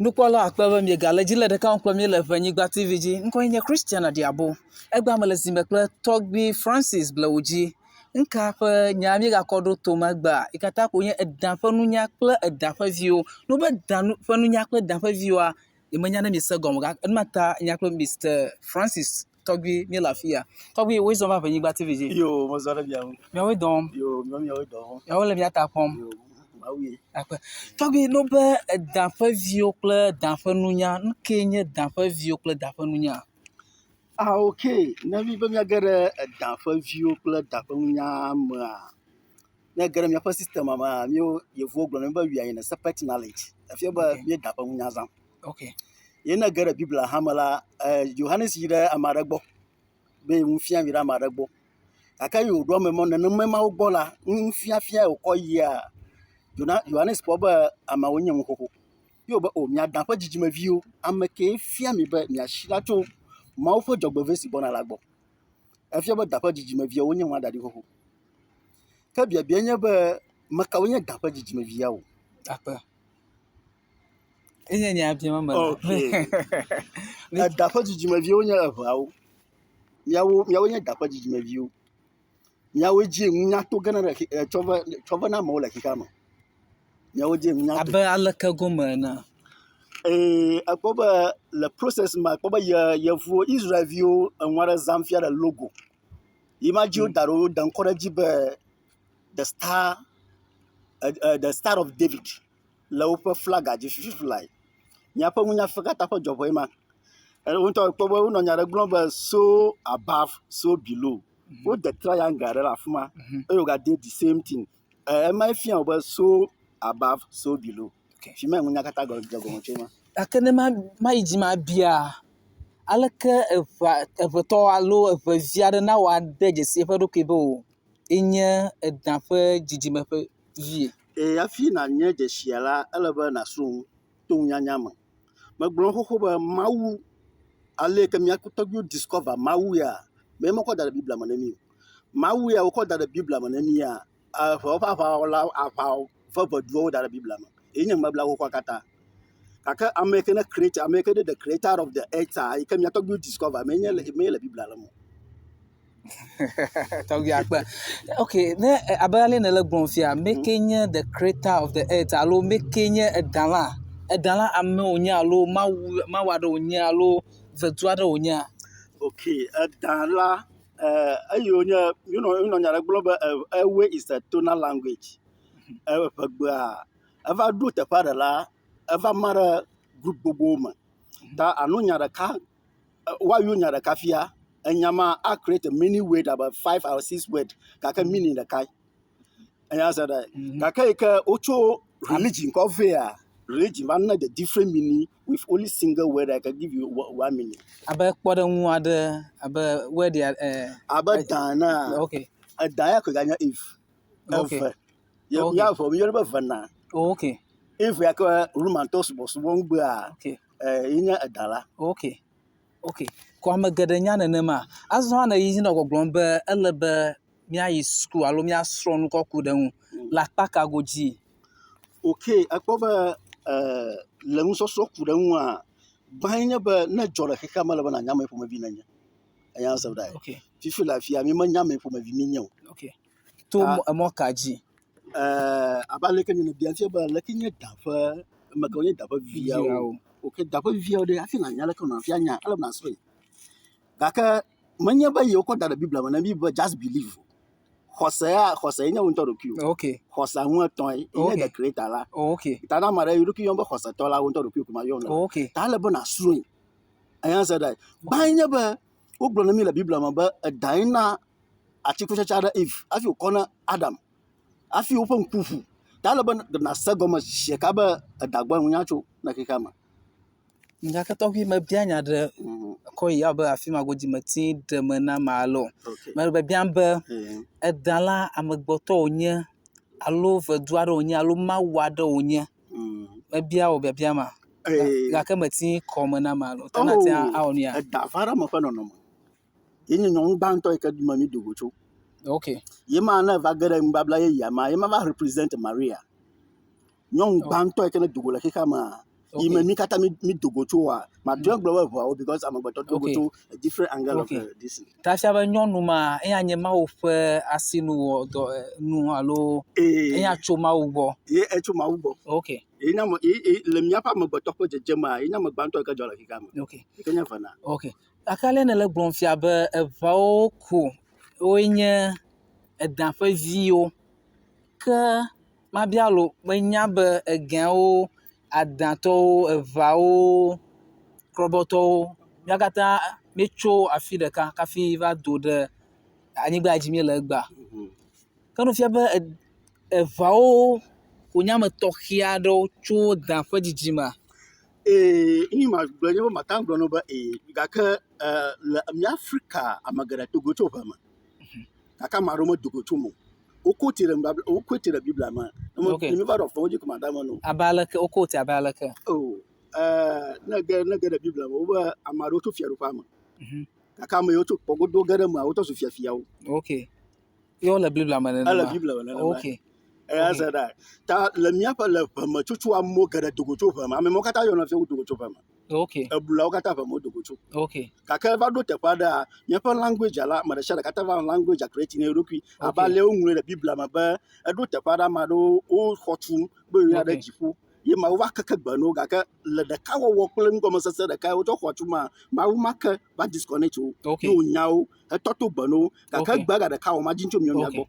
Nukpɔlawo akpe be miegale edzi le ɖeka wɔm kple mí le Ʋenyigba TV dzi. Ŋkɔe nye Christian Aɖiabo. Egbea mele zime kple tɔgbui Francis Blewudzi. Ŋka ƒe nya míegakɔ ɖo tome egbea yi katã koe nye eda ƒe nunya kple eda ƒe viwo. Ne wobe da ƒe nunya kple da ƒe viwoa, nyemenya ne miese gɔme o gake ema ta mía kple Mister Francis tɔgbui míele afi ya. Tɔgbui wòe zɔ va Ʋenyigba TV dzi. Yo, mezɔ ɖe mia ŋu. Miawoe dɔm. Yo, miawo miawoe dɔm. Miawoe le mía ta kpɔm. Yo, Mawu ye. Akpe. Tɔgbui ne wobe eda ƒe viwo kple da ƒe nunya, nu kae nye da ƒe viwo kple da ƒe nunya? Ah, ok. Ne mi be míage ɖe eda ƒe viwo kple da ƒe nunya mea, ne ege ɖe míaƒe system mea, míwo yevuwo gblɔ na mí be we are in a separate knowledge. Efia be míeda ƒe nunya zãm. Ye ne ege ɖe Biblia hã me la, eh, Yohanes yi ɖe ame aɖe gbɔ be nu fiam yi ɖe ame aɖe gbɔ. Gake eye wòɖo ame ma nenema mawo gbɔ la, nufiafia wòkɔ yia, Jona, Yohanes kpɔ be ameawo nye nu xoxo. Ye wòbe, o, miada ƒe dzidzimeviwo, ame kee fia mi be miasi ɖa tso Mawu ƒe dzɔgbevɔ̃e si gbɔna la gbɔ. Efia be da ƒe dzidzimeviawo nye nua da ɖi xoxo. Ke biabia nye be, ame kawoe nye da ƒe dzidzimeviawo? Akpe. Enye nya biam mele. Okay. Eda ƒe dzidzimeviwo nye eʋeawo. Míawo míawo nye da ƒe dzidzimeviwo. Míawoe dzie nunya to gena ɖe xi tsɔ va tsɔ va na amewo le xexea me. Míawoe dzie nunya to. Abe aleke gome ene? Ee, ekpɔ be le process ma ekpɔ be ye yevuwo Israelviwo enu aɖe zam fia ɖe logo. Yi ma dzi woda ɖo woda ŋkɔ ɖe edzi be the star the star of David le woƒe flaga dzi fifi lae. Míaƒe nunyafe katã ƒe dzɔʋe ma. Wo ŋutɔ ekpɔ be wonɔ nya ɖe gblɔm be so above, so below. Wode triangle aɖe le afi ma eye wogade the same thing. Emae fia wò be so above, so below. Fi mae nunya katã gɔme dze gɔme tso ema. Gake ne ma mayi dzi mabia, aleke eʋea eʋetɔ alo eʋevi aɖe nawɔ ade dzesi eƒe ɖokui be o enye edã ƒe dzidzime ƒe vie? Eye hafi nànye dzesia la, ele be nàsrɔ̃ nu to nunyanya me. Megblɔ xoxo be Mawu, ale yi ke mía tɔgbuiwo discover Mawu ya, menye mekɔ da ɖe Biblia me na mí o. Mawu ya wokɔ da ɖe Biblia me na mía, eʋewo ƒe aʋawɔlawo, aʋa ƒe ʋeduwo woda ɖe Biblia me. Ye nye nubabla xoxoa katã. Gake ame yi ke ne create, ame yi ke ne the creator of the earth yi ke mía tɔgbuiwo discover, menye le menye le Biblia le me o. Tɔgbui akpe. Ok, ne abe ale nèle gblɔm fia, me ke nye the creator of the earth alo me ke nye edã la? Edã la ame wònye alo Mawu Mawu aɖe wònye alo ʋedu aɖe wònyea? Ok, edã la, eye wònye, míenɔ míenɔ nya ɖe gblɔm be Ewe is a tonal language. Eʋegbea, eva ɖo teƒe aɖe la, eva ma ɖe group gbogbowo me. Ta alo nya ɖeka woayɔ nya ɖeka fia, enya ma a create many word about five or six word gake meaning ɖekae. Enya se ɖe. Gake yi ke wotso religion kɔ vɛa, religion va na the different meaning with only single word I can give you one meaning. Abe kpɔɖeŋu aɖe abe word ya eh, Abe da enea, ok. eda ya koe ganye Eve. Ok. Eve. Ye Ok. mía eve míeyɔnɛ be vena. Oh, ok. Eve ya ke Romantɔwo subɔsubɔ ŋugbea, Ok. eh, ye nye eda la. Ok. Ok. Ko ame geɖe nya nenema. Azɔ hã ne yi nɔ gbɔgblɔm be ele be míayi suku alo míasrɔ̃ nu kɔ ku ɖe eŋu le akpa ka godzi? Ok, ekpɔ be eh, le nusɔsrɔ̃ ku ɖe eŋua, gbãe nye be ne dzɔ le xexea me ele be nànya ame ƒomevi nenye. Enya se ɖae. Ok. Fifi le afia, mi menya ame ƒomevi mi nye o. Ok. To Ta emɔ ka dzi? eh, abe aleke nye nèbia fia be leke nye da ƒe, ame kawo nye da ƒe viawo. Viawo. Ok, da ƒe viawo ɖe hafi nànya leke wònɔ hafi anya, ele be nàsrɔ̃e. Gake menye be ye wokɔ da ɖe Biblia me na mí be just believe o. Xɔse ya, xɔse ye nye wò ŋutɔ ɖokuiwò. Ok. Xɔsea ŋu etɔ̃e, ye nye Ok. the creator la. Ok. Ta ne ame aɖe yi ɖokui yɔm be xɔsetɔ la, wò ŋutɔ ɖokuiwò ko ma yɔm nèle. Ok. Ta ele be nàsrɔ̃e. Enya se ɖe. Gbãe nye be wogblɔ na mí le Biblia me be edae na atikutsetse aɖe Eve hafi wòkɔ na Adam hafi woƒe ŋku ʋu. Ta ele be nàse gɔme zi ɖeka be eda gbɔe nunya tso le xexea me. Gake tɔgbi mebia nya ɖe kɔ yi abe afi ma godzi meti ɖe me na ame alo. Ok. Mele biabiam be eda la amegbetɔ wònye alo ʋedu aɖe wònye alo Mawu aɖe wònye. Mebia wò biabia ma. Gake meti kɔ me na ame alo. Ta nate Oh, awɔ nu ya. eda va ɖe ame ƒe nɔnɔme. Ye nye nyɔnu gbãtɔ yi ke me mi do go tso. Ok. Ye ma ne va ge ɖe nubabla yeyea mea, ye ma va represent Maria. Nyɔnu Oh. gbãtɔ yi ke ne do go le xexea mea, Yi me mí katã mí mí do go tso oa, mate ŋu agblɔ be eŋeawo because amegbetɔ do go tso a different angle of this thing. Ta fia be nyɔnu ma eya nye Mawu ƒe asinuwɔ dɔ nu alo eya tso Mawu gbɔ. Ye etso Mawu gbɔ. Okay. Ye nye ame ye ye le míaƒe amegbetɔ ƒe dzedzemea, ye nye ame gbãtɔ yi ke dzɔ le xexea me. Okay. Yi ke nye vena. Okay. Gake ale nèle gblɔm fia be eŋeawo ko woe nye edã ƒe viwo. Ke mabia lo, menya be egɛwo, adãtɔwo, eŋeawo, krɔbɔtɔwo, mía katã míetso afi ɖeka hafi va do ɖe anyigba dzi míele egbea. Ke nu fia be eŋeawo ko nye ame tɔxɛ aɖewo tso dã ƒe dzidzimea? Ee, nu ma gblɔ nye be mate ŋu agblɔ na wo be ee gake le mía Afrika ame geɖe do go tso ʋe me. Gake ame aɖewo medo go tso eme o. Woko tsi ɖe nubabla, woko tsi ɖe Biblia me. Ok. Ne míeva ɖe afɔwo dzi ko mada eme na wò. Abe aleke woko tsi abe aleke? O, ne ege ne ege ɖe Biblia me wobe ame aɖewo tso fiaɖuƒea me. Gake ame yiwo tso kpɔgodo ge ɖe emea wotɔ zu fiafiawo. Ok. Ye wole Biblia me nenema? Ele Biblia me nenema. Ok. Eya se ɖa. Ta le míaƒe le ʋemetsotso amewo geɖe do go tso ʋe me. Ame mawo katã yɔna fia wodo go tso ʋe me. Ok. Ebulawo katã ʋe me wodo go tso. Ok. Gake eva ɖo teƒe aɖea, míaƒe language la, ame ɖe sia ɖe katã va language create na eɖokui. Abe ale woŋlɔe ɖe Biblia me be eɖo teƒe aɖe ame aɖewo woxɔ tum be yewoya ɖe dziƒo. Ye Mawu va keke gbe na wo gake le ɖekawɔwɔ kple nugɔmesese ɖeka wotsɔ xɔ tu ma, Mawu ma ke va disconnect wo. Ok. Ye wònya wo hetɔ to gbe na wo. Gake Ok. egbea ga ɖeka wɔm adzi tso míawo mía Ok. gbɔ.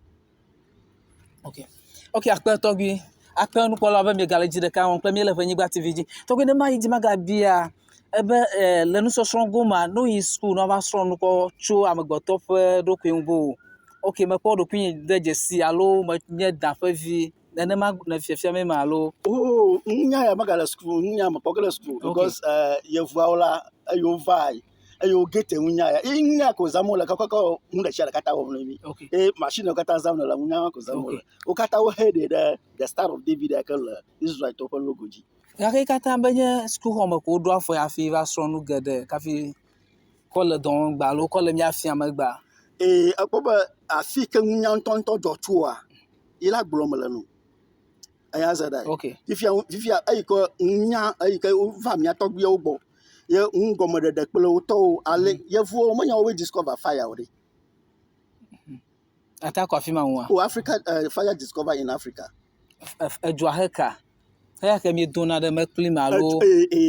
Ok. Ok, akpe tɔgbui. Akpe nukpɔlawo be miegale dzi ɖeka wɔm kple míele Ʋenyigba TV dzi. Tɔgbui ne mayi dzi magabia ebe e, le nusɔsrɔ̃ gomea, ne woyi suku ne woava srɔ̃ nu kpɔ tso amegbetɔ ƒe ɖokui ŋu be o. Ok, mekpɔ ɖokuinye de dzesi alo menye da ƒe vi. Nenema ne fiafia me ma alo? Oh, nunya ya megale suku, nunya mekpɔ ge le suku because yevuawo la eye wova eye wo gete nunya ya. Ye nunya ko zam wole kɔkɔkɔ nu ɖe sia ɖe katã wɔm na mí. Okay. Eye machine katã zam le nunya ko zam wole. Wo katã wohe ɖe ɖe the Star of David yi ke le Israeltɔwo ƒe logo dzi. Gake katã be nye sukuxɔme ko woɖo afɔ hafi va srɔ̃ nu geɖe hafi kɔ le dɔ wɔm gbea alo kɔ le mía fiam egbea. Ee, ekpɔ be afi ke nunya ŋutɔŋutɔ dzɔ tsoa, ye la gblɔm mele no. Eya ze ɖe. Okay. Fifia, fifia eyi ke nunya eyi ke wova mía tɔgbuiawo gbɔ ye nugɔmeɖeɖe kple wo tɔwo ale yevuwo menya wobe discover fire o ɖe. Ate akɔ afi ma ŋua? O Africa fire discover in Africa. Edzoa he ka? Eya ke míedona ɖe mekpli me alo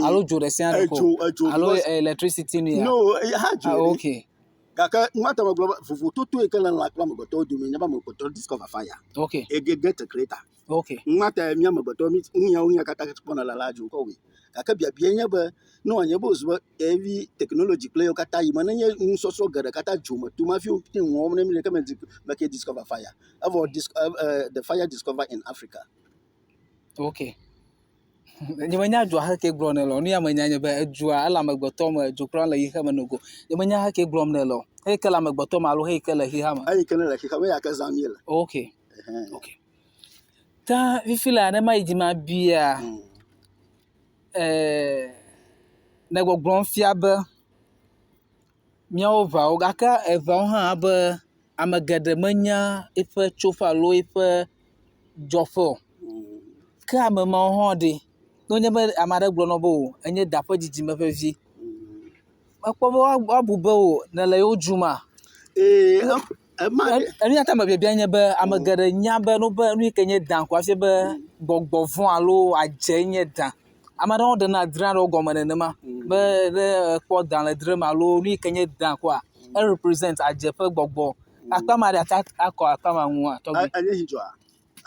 alo dzo ɖe sia ɖe ko edzo edzo alo electricity nu ya? No, ha dzo. Ah, okay. Gake ŋmate me gblɔ be vovototo yi ke le lã kple amegbetɔwo dome nye be amegbetɔ discover fire. Okay. Ege get creator. Okay. Ŋmate mía amegbetɔ mi nuyawo nuya katã kpɔna le la dzo kɔ wɔe. Gake biabia nye be ne wòanye be wòzu be evi technology kple yewo katã yi me nenye nusɔsrɔ̃ geɖe katã dzo me tom hafi wote ŋu wɔm ne mi ɖeke me meke discover fire. Evɔ dis the fire discover in Africa. Okay. Nye menya dzoa heke gblɔm nèle o. Nu ya menya nye be edzoa ele amegbetɔ me, dzo kura le xexea me nogo. Nye menya heke gblɔm nèle o. Eyi ke le amegbetɔ me alo eyi ke le xexea me. Eyi ke le xexea me eya ke zãm míele. Okay. Okay. Ta fifi la ne mayi dzi mabia ne gbɔgblɔm fia be míawo ʋeawo gake eʋeawo hã be ame geɖe menya eƒe tsoƒe alo eƒe dzɔƒe o. Ke ame mawo hã ɖe, ne wonye be ame aɖe gblɔ na wo be o enye da ƒe dzidzime ƒe vi, mekpɔ be woabu be o nèle yewo dzuma? Ee, ema Enu ya ta me biabia nye be ame geɖe nya be no be nu yi ke nye da ko hafi be gbɔgbɔ vɔ̃ alo adze nye da. Ame aɖewo ɖena drẽ aɖewo gɔme nenema be ne ekpɔ da le drẽ me alo nu yi ke nye da koa, e represent adze ƒe gbɔgbɔ. Akpa ma ɖe ate akɔ akpa ma ŋua tɔgbi? Enye dzidzɔa.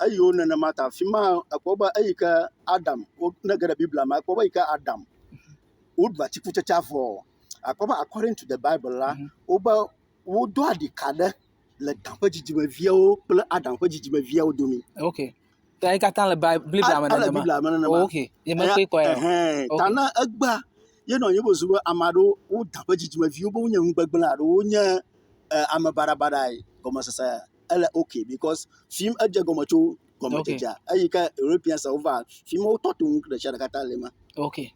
Eyi wo nenema ta fi ma ekpɔ be eyi ke Adam ne ge ɖe Biblia me ekpɔ be eyi ke Adam woɖu atikutsetsea vɔ akpɔ be according to the Bible la wobe wodo aɖika ɖe le Dan ƒe dzidzimeviawo kple Adam ƒe dzidzimeviawo dome. Okay. Ta yi katã le Biblia me Ele nenema? Biblia me nenema. Okay. Nye mekpɔe kpɔ ya o. Ɛhɛn. Ta Okay. ne egbea ye nɔ anyi be wòzu be ame aɖewo wo Dan ƒe dzidzimeviwo be wonye nugbegblẽ alo wonye ame baɖabaɖae gɔmesese ele okay because film edze gɔme tso gɔmedzedzea eyi ke Europeans wova film wotɔ to nu ɖe sia ɖe katã le ema. Okay.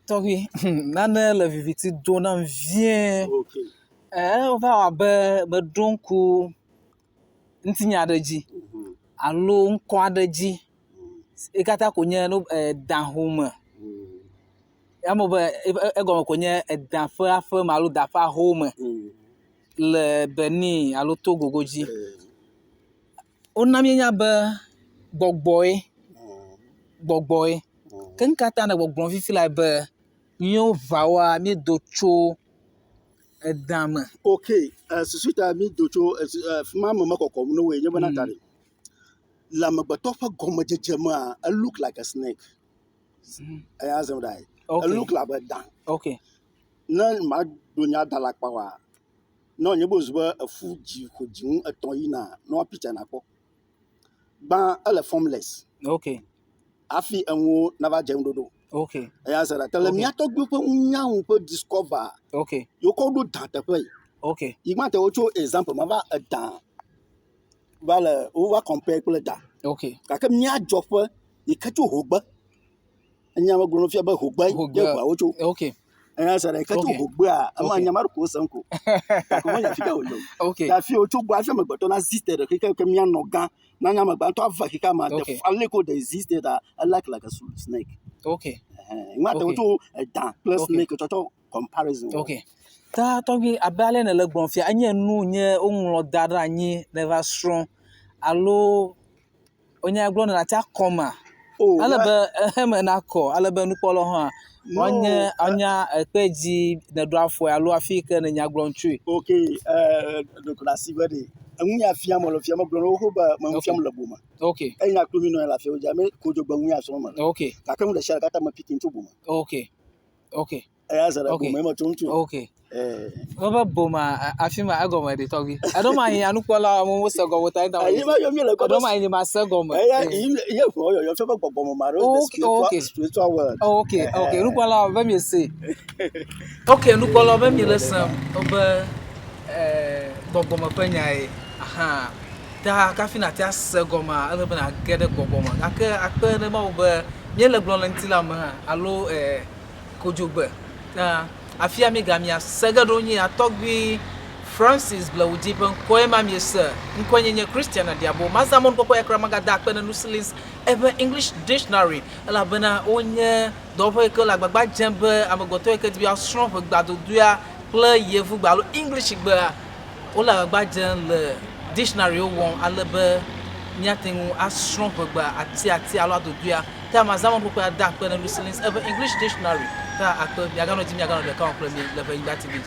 Tɔgbi, nane le viviti do nam vie. Okay. Eva wɔ abe meɖo ŋku ŋutinya aɖe dzi alo ŋkɔ aɖe dzi. Yi katã ko nye nu dahome. Ame be egɔme ko nye edã ƒe aƒe me alo da ƒe ahome le Benin alo Togo godzi. Wona míenya be gbɔgbɔe, gbɔgbɔe. Ke nu ka ta ne gbɔgblɔm fifi lae be míwo ʋawoa míedo tso edã me? Ok, susu ta mi do tso fi ma me mekɔkɔm ne woe nye bena ta ɖe. Le amegbetɔ ƒe gɔmedzedze mea, e look like a snake. Eya zem ɖae. E look like a dan. Ok. Ne ma do nya da la kpa wa, ne wònye be wòzu be efu dzi ƒo dzi ŋu etɔ̃ yina, ne woa picture nakpɔ. Gbã, ele formless. Ok. Hafi enuwo nava dze ŋuɖoɖo. Ok. Eya se ɖa. Te le mía tɔgbuiwo ƒe nunya ŋu ƒe discover. Ok. Yewo kɔ ɖo dan teƒe yi. Ok. Yi gbãtɔ wotso example ma va edan va le wova compare kple da. Ok. Gake mía dzɔƒe yi ke tso hogbe. Enya me gblɔ fia be hogbe ye ʋua wotso. Ok. Eya se ɖe yi ke tso hogbea ema nya ma ɖo ko sem ko. Gake menya fi ka wòle o. Ok. Ta fi wotso gbɔ hafi amegbetɔ na exist ɖe xexe ke míanɔ gã. Nanya amegbetɔ ava xexea me Ok. ale ko they exist da like a snake. Ok. Ŋmate Ok. wotso eda kple Ok. snake tsɔtsɔ comparison. Ok. Ta tɔgbi abe ale nèle gblɔm fia enye nu nye woŋlɔ da ɖe anyi neva srɔ̃ alo wonya gblɔ nèle atia kɔmea? Oh, Ale be eme nakɔ ale be nukpɔlawo hã No, woanye anya ekpe dzi nèɖo afɔe alo afi yi ke nènya gblɔm tsoe. Ok, ɖeko ɖe asi be ɖe enu ya fiam mele fiam megblɔ na wo xoxo be me nu fiam le bome. Ok. Eyi nya kpli mi nɔ anyi le afi dzi ame kodzogbe nu ya srɔ̃m mele. Ok. Gake nu ɖe sia ɖe katã me pikim tso bome. Ok. Ok. Eya ze ɖe Ok. bome me tso ŋutsu. Ok. Wobe boma afi ma egɔme ɖe tɔgbi. Eɖo ma yi anukpɔla amewo mose gɔme o ta eta. Eyi ma yɔ mi le Eɖo ma yi ma se gɔme. Eya yi ye ʋɔ yɔyɔ fia be gbɔgbɔme ma ɖo the Ok, spiritual ok. spiritual world. Ok, ok. Nukpɔla be mi se. Ok, nukpɔla be mi le sem be gbɔgbɔme ƒe nya ye. Aha. Ta kafi nàte ase gɔmea ele be nàge ɖe gbɔgbɔme. Gake akpe ɖe Mawu be míele gblɔm le ŋutilã me hã alo kodzogbe. Ta afia mi ga miase ge ɖo nye tɔgbui Francis Blewudzi ƒe ŋkɔe ma miese. Ŋkɔe nye nye Christian Adiabo. Mazã mɔnukpɔkpɔ ya kura magada akpe ne Nusilins eƒe English Dictionary elabena wonye dɔwɔƒe yi ke le agbagba dzem be amegbetɔ yi ke di be yeasrɔ̃ ʋegbadodoea kple yevugbe alo English gbea wole agbagba dzem le dictionarywo wɔm ale be míate ŋu asrɔ̃ ʋegbea atiatia alo adodoea. Ta mazã mɔnukpɔkpɔ ya da akpe ne Nusilins eƒe English Dictionary ta akpe miaganɔ dzi miaganɔ ɖeka wɔm kple mi le Ʋenyigba TV dzi.